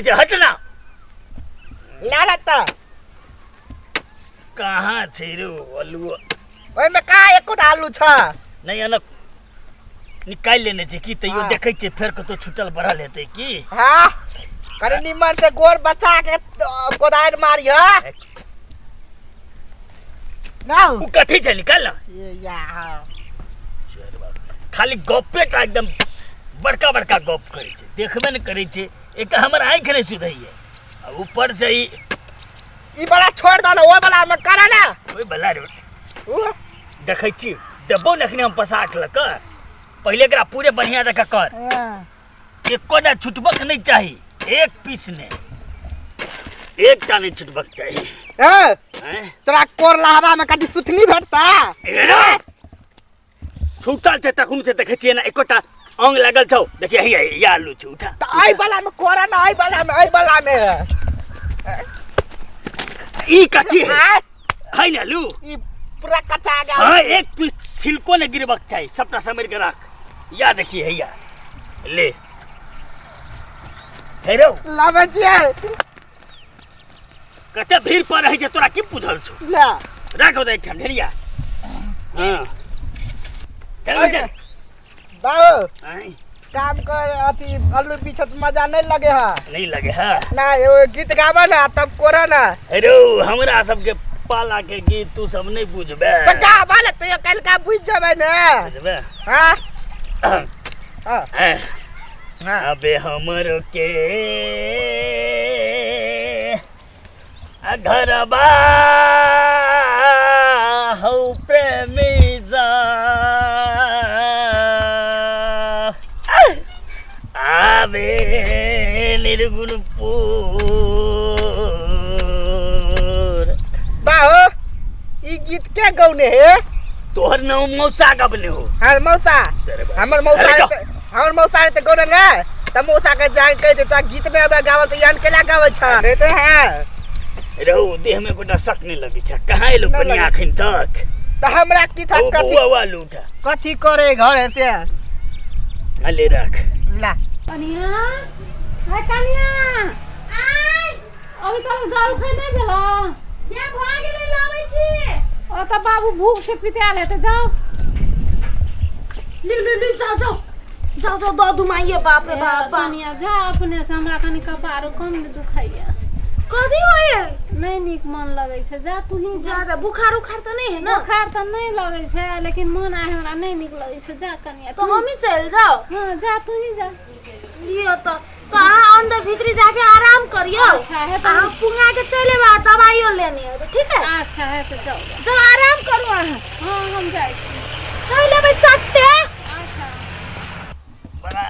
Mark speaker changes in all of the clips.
Speaker 1: करै छै, हट ना।
Speaker 2: ला ला तऽ।
Speaker 1: कहाँ छै रे आलू?
Speaker 2: ओहिमे कहाँ एकोटा आलू छ?
Speaker 1: नहि, एना निकालि लेने छै की? तैयो
Speaker 2: हाँ।
Speaker 1: देखै छियै, फेर कतौ छूटल बढ़ल हेतै की।
Speaker 2: हाँ, कनि निमन से गोर बचा के कोदारि मारिह ना।
Speaker 1: ओ कथी छै? निकाल ना।
Speaker 2: ये या हाँ।
Speaker 1: खाली गप्पे टा, एकदम बड़का बड़का गप करै छै, देखबे ने करै छै। एक तऽ हमर आँखि नहि सुधैये आ ऊपर से ई
Speaker 2: ई बला छोड़ दो ना, ओ बला में करा ना।
Speaker 1: ओहि बला रे।
Speaker 2: उ
Speaker 1: देखै छी, देबो ने एखने हम पसाख लऽ कऽ। पहिले एकरा पूरे बढ़िया जकाँ कर।
Speaker 2: हाँ।
Speaker 1: एकोटा छुटबक नहि चाही, एक पीस नहि, एकटा नहि छुटबक चाही।
Speaker 2: ए।
Speaker 1: आँय?
Speaker 2: तोरा कोर लहबा में कथी सुथनी भेटता?
Speaker 1: एरा! छूटल छै तखन से देखै छियै ने, एकोटा अंग लागल छौ। देखिए, हैया या आलू छै, उठा।
Speaker 2: तऽ एहि बला में कोरा ना, एहि बला में, एहि बला में।
Speaker 1: ई कथी है?
Speaker 2: आय,
Speaker 1: है ने आलू?
Speaker 2: ई पूरा कचा गेल।
Speaker 1: हाँ, एक पीस छिलको ने गिरबक चाही, सबटा समेट के राख। या देखिए, हैया ले हे रौ।
Speaker 2: लाबै छियै।
Speaker 1: कते भीड़ पर रहै छै, तोरा की बुझल छौ?
Speaker 2: ला।
Speaker 1: राख दे एकठाम ढेरिया। हाँ, चल चल।
Speaker 2: बाबू।
Speaker 1: आँय?
Speaker 2: काम कर, अथी आलू पीछे तो मजा नहीं लगे है।
Speaker 1: नहीं लगे है।
Speaker 2: ना, एगो गीत गाबा ना, तब कोरा ना।
Speaker 1: अरे, हमरा सबके पाला के गीत तू सब नहीं बुझबे।
Speaker 2: तो गाबा ले तो कल का बुझ जेबै ने।
Speaker 1: बुझबे।
Speaker 2: हाँ हाँ।
Speaker 1: हैं।
Speaker 2: हाँ।
Speaker 1: अबे हमर के घरबा हौ प्रेमी जा आबे निर्गुणपुर।
Speaker 2: बाहो, ई गीत के गौने हे?
Speaker 1: तोहर नाम मौसा गबने हो।
Speaker 2: हमर मौसा?
Speaker 1: सरे बाप।
Speaker 2: हमर मौसा।
Speaker 1: अरे जाओ।
Speaker 2: हमर मौसा ते गौने ने त मौसा के जान कह दे, तो गीत नहीं आबे गावल त यान केला गावे छ रे ते है।
Speaker 1: रहू, देह में गोटा शक नहीं लगे छै। कहाँ एलो
Speaker 2: नहि
Speaker 1: कनिया
Speaker 2: लगे।
Speaker 1: अखन तक?
Speaker 2: त हमरा की था
Speaker 1: ओ
Speaker 2: कथी
Speaker 1: बौआ वा लूटा।
Speaker 2: कथी करे घर से?
Speaker 1: अले रख।
Speaker 2: ला।
Speaker 3: कनिया, हाय कनिया, आय अभी तक जलखै नहि भेल?
Speaker 4: के भऽ गेलै, लाबै छी।
Speaker 3: ओ तऽ बाबू भूख से पितायल हेतै, जाउ।
Speaker 4: लिउ लिउ लिउ, जाउ जाउ जाउ जाउ, दऽ दू माइये। बाप रे बाप, बाप।
Speaker 3: कनिया, जा अपने से, हमरा कनि कपारो कम दुखाइया।
Speaker 4: कथी होइए?
Speaker 3: नहि नीक मन लगै छै, जा तू ही जा।
Speaker 4: ज्यादा बुखार उखार तऽ नहि है ने?
Speaker 3: बोखार तऽ नहि लगै छै, लेकिन मन आइ हमरा नहि नीक लगै छै। जा कनिया।
Speaker 4: तऽ हमही चलि जाउ?
Speaker 3: हँ, जा, तू ही जा।
Speaker 4: लिअ तऽ अहाँ अंदर भीतरी जाके आराम करियौ।
Speaker 3: अच्छा है तऽ।
Speaker 4: अहाँ पुंगा के चलि एबै आ दवाइयो लेने एबै, ठीक है?
Speaker 3: अच्छा है तऽ, जाउ जाउ।
Speaker 4: जाउ, आराम करू अहाँ।
Speaker 3: हँ, हम जाइ छी।
Speaker 4: चलि एबै चट्टे।
Speaker 3: अच्छा।
Speaker 1: बड़ा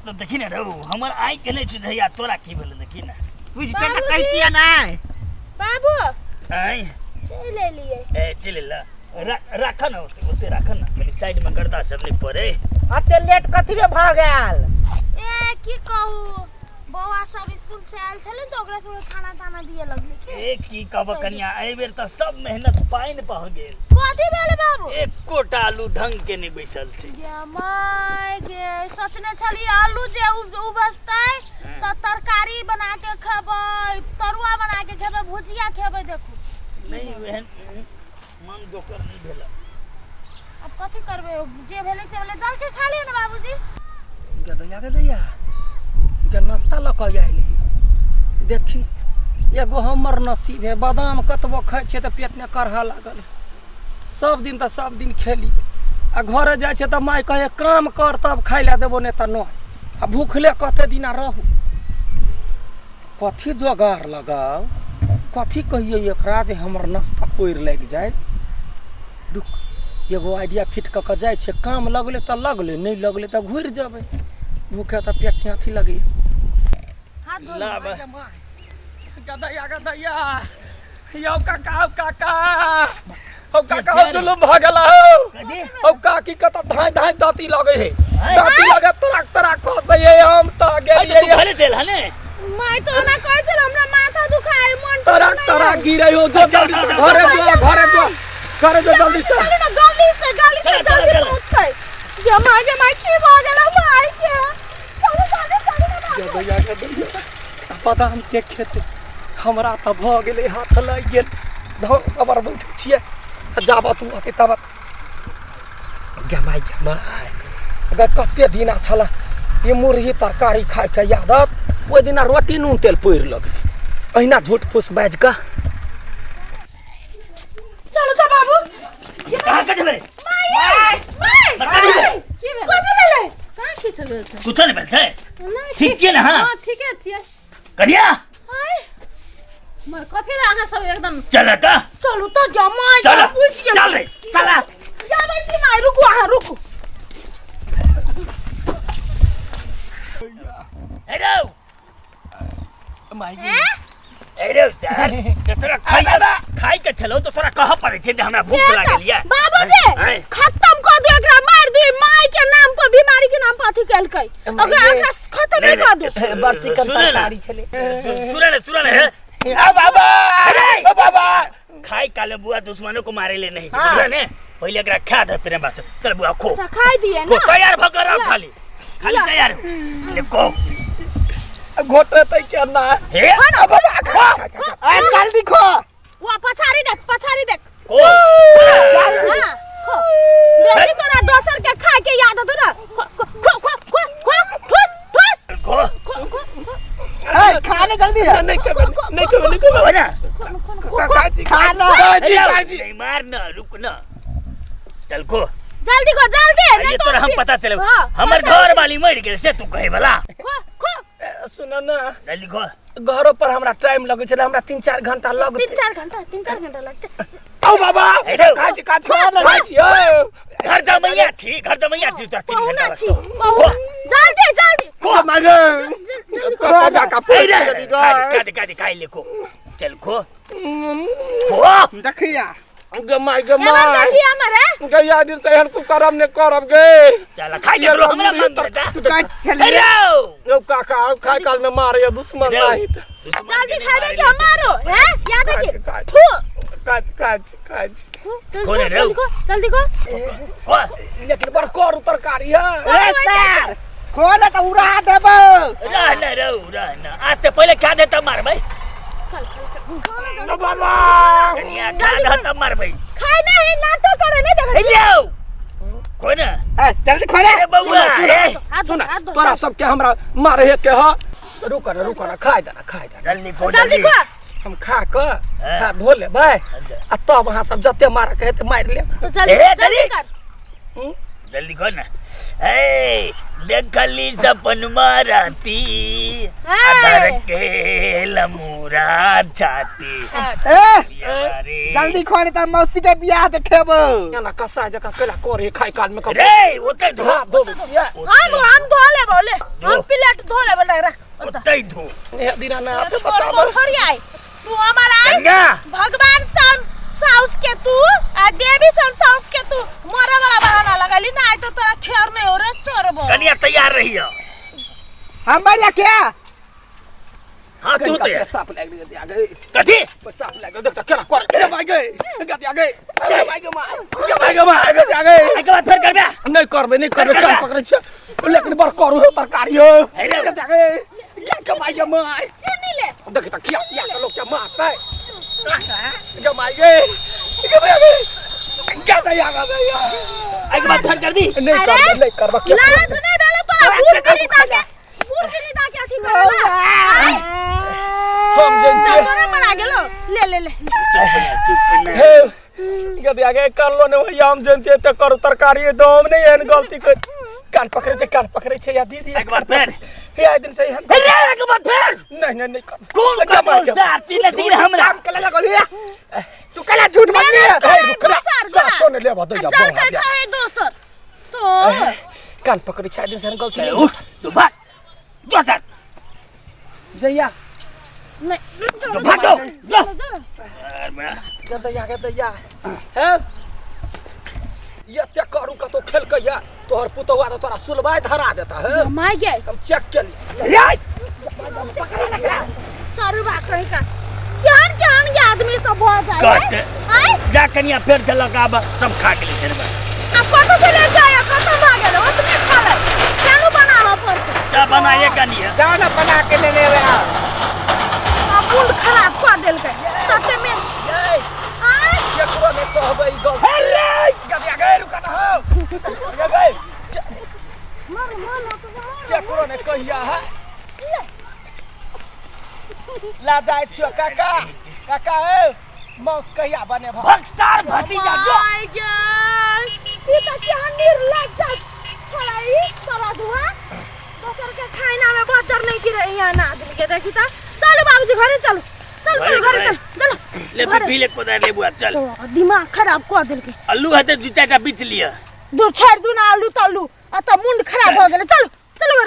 Speaker 1: तो देखी ने रहू, हमर आँखि के नहि सुझैया, तोरा की भेलै? देखी ने।
Speaker 2: बुझते त कहितियै नै।
Speaker 4: बाबू।
Speaker 1: आँय?
Speaker 4: चलि एलियै।
Speaker 1: ए, चलि ला, राख न ओते, ओते राख न, कनि साइड में गर्दा सब नहीं पड़े।
Speaker 2: अते लेट कथी में भऽ गेल?
Speaker 4: ए, की कहू, बौआ सब स्कूल से आयल छलै तऽ ओकरा सबके खाना ताना दिए लगलै की।
Speaker 1: ए, की कहब कनिया, एहि बेर तऽ सब मेहनत पानि बह गेल।
Speaker 4: कथी भेलै बाबू?
Speaker 1: एकोटा आलू ढंग के नहि बैसल छै।
Speaker 4: गे माय गे, सोचने छली आलू जे उबजतै तऽ तरकारी बना के खेबै, तरुआ बना के खेबै, भुजिया खेबै, देखू।
Speaker 1: नहि, एहन मन जोकर नहि भेल।
Speaker 4: आब कथी करबै, जे भेलै से भेलै, जलखै खा लिअ ने बाबूजी।
Speaker 5: गदैया गदैया गे, नाश्ता लऽ कऽ आयल ही। देखी, एगो हमर नसीब है, बादाम कतबो खाइ छियै तऽ पेट ने करहा लागल। सब दिन तऽ सब दिन खेली आ घरे जाइ छियै तऽ माय कहै, काम कर तब खाइ लए देबो, नहि तऽ नहि। आ भूखले कते दिना रहू? कथी जोगार लगाउ, कथी कहियै एकरा जे हमर नाश्ता पड़ि लागि जाय? रुक, एगो आइडिया फिट कऽ कऽ जाइ छियै। काम लगलै तऽ लगलै, नहि लगलै तऽ घुरि जेबै। भूखे तऽ पेट अथी लगैए।
Speaker 4: हाथ धो।
Speaker 1: लाब।
Speaker 5: गदैया गदैया यौ काका, हौ काका, हौ काका, हौ जुलुम भऽ गेल हौ।
Speaker 1: कथी?
Speaker 5: हौ काकी कतऽ धाँइ धाँइ दाँती लगै है, दाँती लगे तराक तराक खसै है। हम तऽ गेलियै।
Speaker 1: तू घरे चल हने।
Speaker 4: माय तो ओना कहै छल, हमरा माथा दुखाय मन।
Speaker 5: तराक तराक गिरे हो। जो जल्दी से घरे जो, घरे जो, घरे जो जल्दी से।
Speaker 4: चलू ना, गली से, गली से।
Speaker 1: चला, चला,
Speaker 4: जल्दी
Speaker 1: चला।
Speaker 4: पहुंचतै। गे माय गे माय, की भऽ गेल माय के? चलू चलू चलू ना बाबू।
Speaker 5: गदैया गदैया। बादाम के खेतै। हमरा तऽ भऽ गेलै, हाथ लागि गेल। धन कबर बैठै छियै आ जाबत ओ अतै ताबत गे माय, गे माय गे, कते दिना छलै ई मुरही तरकारी खाइके आदत। ओहि दिना रोटी नून तेल पड़ि लगलै अहिना झूठ फूस बाजि कऽ।
Speaker 4: चलू तऽ बाबू।
Speaker 1: कहाँ के जेबै?
Speaker 4: माय, माय।
Speaker 1: कथी भेलै?
Speaker 3: की भेलै?
Speaker 4: कथी भेलै?
Speaker 3: कहाँ किछु भेल छै?
Speaker 1: कुछो नहि भेल छै।
Speaker 3: नहि।
Speaker 1: ठीक छियै ने अहाँ?
Speaker 3: हँ, ठीके छियै।
Speaker 1: कनिया।
Speaker 4: आय।
Speaker 3: मर कथी लए अहाँ सब एकदम?
Speaker 1: चल तऽ।
Speaker 4: चलू तऽ जा माय।
Speaker 1: चल।
Speaker 4: बुझि गेल।
Speaker 1: चल रे।
Speaker 2: चला।
Speaker 4: जाबै छी माय, रुकू अहाँ, रुकू।
Speaker 1: हे रौ।
Speaker 5: माय।
Speaker 1: ए रौ सर, तऽ तोरा खाइ खाइ के छलौ तऽ तोरा कहऽ पड़ै छै जे हमरा भूख लागल ये।
Speaker 4: बाबूजी।
Speaker 1: आँय?
Speaker 4: खत्म कऽ दू एकरा, मारि दू। माय के नाम पर, बीमारी के नाम पर अथी केलकै। ओकरा
Speaker 5: माय।
Speaker 4: ओकरा खत्म
Speaker 1: नहि,
Speaker 4: कऽ दू।
Speaker 5: बड़ चिकन
Speaker 1: सुने ने।
Speaker 5: तरकारी छलै।
Speaker 1: सुने ने, सुने ने, हे।
Speaker 5: आ बाबा।
Speaker 1: अरे!
Speaker 5: ओ बाबा।
Speaker 1: खाइ काले बुआ दुश्मनों को मारे ले नहीं।
Speaker 2: हाँ।
Speaker 1: बुझले ने? पहिले एकरा खा दे, प्रेम बात। चल बुआ, खो।
Speaker 4: अच्छा, खाइ दिए
Speaker 1: खो।
Speaker 4: ना।
Speaker 1: तैयार भ कर रहो, खाली खाली तैयार हो ले को।
Speaker 5: घोटतै केना?
Speaker 1: हे।
Speaker 5: आ बाबा, खा खा खा।
Speaker 2: ए जल्दी खो।
Speaker 4: वो पछाड़ी देख, पछाड़ी देख।
Speaker 1: को।
Speaker 4: हाँ, खो। देखी, तोरा दोसर के खाय के याद होतो ना। खो खो खो खो खो खो, ठुस ठुस।
Speaker 1: खो।
Speaker 4: खो खो खो।
Speaker 2: ए खा ले जल्दी।
Speaker 5: नहीं खेबै, नहीं खेबै, नहीं खेबै।
Speaker 1: खो ना।
Speaker 2: खा ले।
Speaker 5: खाइ छी, खाइ छी।
Speaker 1: नहीं मार ना, रुक ना, चल खो।
Speaker 4: जल्दी खो, जल्दी।
Speaker 1: ये
Speaker 4: नहीं तो
Speaker 1: तोरा हम पता चले।
Speaker 4: हाँ,
Speaker 1: हमर
Speaker 4: पता।
Speaker 1: घर वाली मर गेल से तू कहे वाला।
Speaker 4: खो खो।
Speaker 5: सुन ना।
Speaker 1: जल्दी खो।
Speaker 5: घरो पर हमरा टाइम लगै छलै, हमरा 3-4 घंटा लगतै।
Speaker 4: 3-4 घंटा, 3-4 घंटा लगतै।
Speaker 5: औ बाबा।
Speaker 1: हे रौ।
Speaker 5: खाइ छी, खाइ छी, खाइ छी, औ।
Speaker 1: घर जमैया छी, घर जमैया छी, तोरा 3 घंटा
Speaker 4: पहुना छी।
Speaker 1: लगतौ।
Speaker 4: पहुना। जल्दी जल्दी।
Speaker 1: खो।
Speaker 5: मागे कपड़ा का।
Speaker 1: ए रे, खा दे, खा दे, खा दे, खा ले, खो, चल खो खो।
Speaker 2: देखिया।
Speaker 5: गे माय, गे
Speaker 4: एमन
Speaker 5: माय।
Speaker 4: देखी हमर।
Speaker 5: गैया दिन से एहन कुकरम ने करब गे।
Speaker 1: चल खाइ ले, हमरा मांग देता।
Speaker 2: तू का
Speaker 1: ए
Speaker 2: छलिए?
Speaker 1: रौ।
Speaker 5: यौ काका, खाय काल में मारे दुश्मन।
Speaker 1: रौ।
Speaker 5: नहीं तऽ।
Speaker 1: दुश्मन
Speaker 4: जल्दी
Speaker 1: के नहीं
Speaker 4: खाबे
Speaker 1: मारे
Speaker 4: कि हम
Speaker 1: ले छै।
Speaker 4: मारो हैं? याद
Speaker 5: खाइ
Speaker 4: रखी।
Speaker 5: छी, खाइ छी।
Speaker 4: थू।
Speaker 5: खाइ छी, खाइ छी, खाइ छी।
Speaker 4: जल्दी
Speaker 1: खोले
Speaker 4: खो,
Speaker 1: रौ।
Speaker 4: जल्दी खो, जल्दी खो।
Speaker 1: खो।
Speaker 5: लेकिन बड़ करू तरकारी है।
Speaker 2: ए सर, खो ना तऽ उड़ा देबो।
Speaker 1: रह न रौ, रह न। आज ते पहिले खा दे तब मारबै।
Speaker 5: बाबा।
Speaker 1: कनिया, खा दे तब मारबै।
Speaker 4: खाय नहीं है, नाटक करे नहीं देखै
Speaker 1: हे यौ, खो न।
Speaker 2: ए जल्दी खो ले।
Speaker 1: अरे बउआ, ए।
Speaker 4: हाथ धो,
Speaker 5: सुन।
Speaker 4: हाथ धो।
Speaker 5: तोरा सबके हमरा मारे के ह? रुक न, रुक न, खाय देना, खाय देना।
Speaker 1: जल्दी खो।
Speaker 4: जल्दी
Speaker 1: जल्दी
Speaker 4: खो।
Speaker 5: हम खा कऽ
Speaker 1: हाँ।
Speaker 5: हाथ धो लेबै आ तब अहाँ सब जते मारऽ के हेतै मारि लेब।
Speaker 4: तो जल्दी
Speaker 1: ए,
Speaker 4: जल्दी
Speaker 1: जल्दी।
Speaker 4: कर।
Speaker 1: जल्दी खो न। ए देखली सपनमा राती अधर के लमूरा छाती।
Speaker 2: ए
Speaker 1: यारे।
Speaker 2: जल्दी खो नहीं तऽ मौसी के बियाह देखेबो।
Speaker 5: एना कसाय जकाँ केला करे खाय काल में?
Speaker 1: रे, ओते धो।
Speaker 5: हाथ धोबै छियै।
Speaker 4: हम हम धो लेबो, ले।
Speaker 1: धो।
Speaker 4: हम प्लेट धो लेबो, ले रख ओतऽ।
Speaker 1: ओते धो।
Speaker 5: ए दिना ना
Speaker 4: छोड़
Speaker 5: बचाब।
Speaker 4: थोड़ी आइ तू हमर आइ।
Speaker 1: गंगा।
Speaker 4: भगवान सन साउस के तू आ देवी सन साउस के तू मरे वाला बहाना लगैली ना। आइ तो तोरा खेर नहीं हो रे चोरबो।
Speaker 1: कनिया, तैयार रहियो।
Speaker 2: हम मरिया क्या?
Speaker 1: हाँ, तू तैयार।
Speaker 5: साप लागि गेल गई।
Speaker 1: कथी?
Speaker 5: साप लागि गेल, देख त केना करे। गे भाई गे, गतिया गे, गे भाई गे माय, गे भाई गे माय, गतिया गे।
Speaker 1: एहिके बाद फेर करबे?
Speaker 5: नहीं करबे, नहीं करबे। चल, पकड़ै छियै, लेकिन बड़ करू हो तरकारी हो।
Speaker 1: हे रे।
Speaker 5: गतिया गे, गे भाई गे माय।
Speaker 4: चीनी ले।
Speaker 5: देख त किया किया के लोग के मारतै। गे माय गे, गे भाई गे, गतिया गतिया।
Speaker 1: एहिके बाद फेर करबी?
Speaker 5: नहीं करबे, नहीं करबे। के
Speaker 4: लाज नहीं भेलो तोरा बूढ़ बिरीदा के? बूढ़ बिरीदा के अथी करेला?
Speaker 5: हम जनते।
Speaker 4: तोरा मरा गेलो, ले ले ले।
Speaker 1: चुप ना, चुप ना।
Speaker 5: हे गदिया गे, करलो ने भैया। हम जनते ते करू तरकारी दम नहीं एहन गलती कर। कान पकड़े छै, कान पकड़े छै या दीदी।
Speaker 1: एक बार फेर।
Speaker 5: हे, आइ दिन से एहन
Speaker 1: हे रे, एक बार फेर।
Speaker 5: नहीं नहीं नहीं कर।
Speaker 1: कोन
Speaker 5: कमाल
Speaker 1: कमाल
Speaker 5: के।
Speaker 1: सार चिल्ला छी हमरा?
Speaker 2: काम केला लगल हिया, तू केला झूठ बोलली?
Speaker 5: हे, रुक ना।
Speaker 4: दोसर,
Speaker 5: सासो ने लेबा दैया।
Speaker 4: चल।
Speaker 5: बड़ा
Speaker 4: के
Speaker 5: दिया।
Speaker 4: खाए दोसर तो।
Speaker 5: कान पकड़े छै, आइ दिन से एहन गलती
Speaker 1: चल,
Speaker 5: नहीं।
Speaker 1: उठ तू, भाग जो सर।
Speaker 5: जइया।
Speaker 4: नहीं।
Speaker 1: जो, भाग जो जो। अरे बा।
Speaker 5: गदैया, गदैया, हे एते करू कतौ खेलकै या तोहर पुतौआ तऽ तोरा सुलबाइ धरा देता है।
Speaker 4: माय गे।
Speaker 5: हम चेक केलियै।
Speaker 1: रे।
Speaker 4: चारू बा कहीं का केहन केहन के आदमी सब भऽ जाइ
Speaker 1: कहते।
Speaker 4: आय।
Speaker 1: जा कनिया, फेर चलक आब सब खा गेलै से।
Speaker 4: आ कतऽ से लेके आया? खत्म भऽ गेल, ओतने छलै, केनो बनाबऽ पड़तै।
Speaker 1: चा बनाइए कनिया।
Speaker 2: जाओ ना, बना के लेने आवे।
Speaker 5: ई गल गदिया गए रुका ना हो गदिया गए।
Speaker 4: मार मार तो मार।
Speaker 5: केकरो ने कहिया है ला जाइ छियो काका काका ए मौस कहिया बनेबह।
Speaker 1: भक्सार भतीजा जो।
Speaker 4: My God, ई त केहन निर्लज्ज छलै ई तोरा धुआ दोसर के खाना में बजर नहीं गिरे यहाँ ना आदमी के देखी त। चलू बाबूजी घरे चलू, चल चल घरे चल चलो।
Speaker 1: ले
Speaker 4: घरे।
Speaker 1: पी ले कोदार ले बुआ चल।
Speaker 4: तो दिमाग खराब कर देलके।
Speaker 1: अल्लू हेतै दू चारिटा बीछ लिअ।
Speaker 4: दू छोड़ दू ना आलू तालू आ त मुंड खराब हो गेलै। चलू चलू घरे।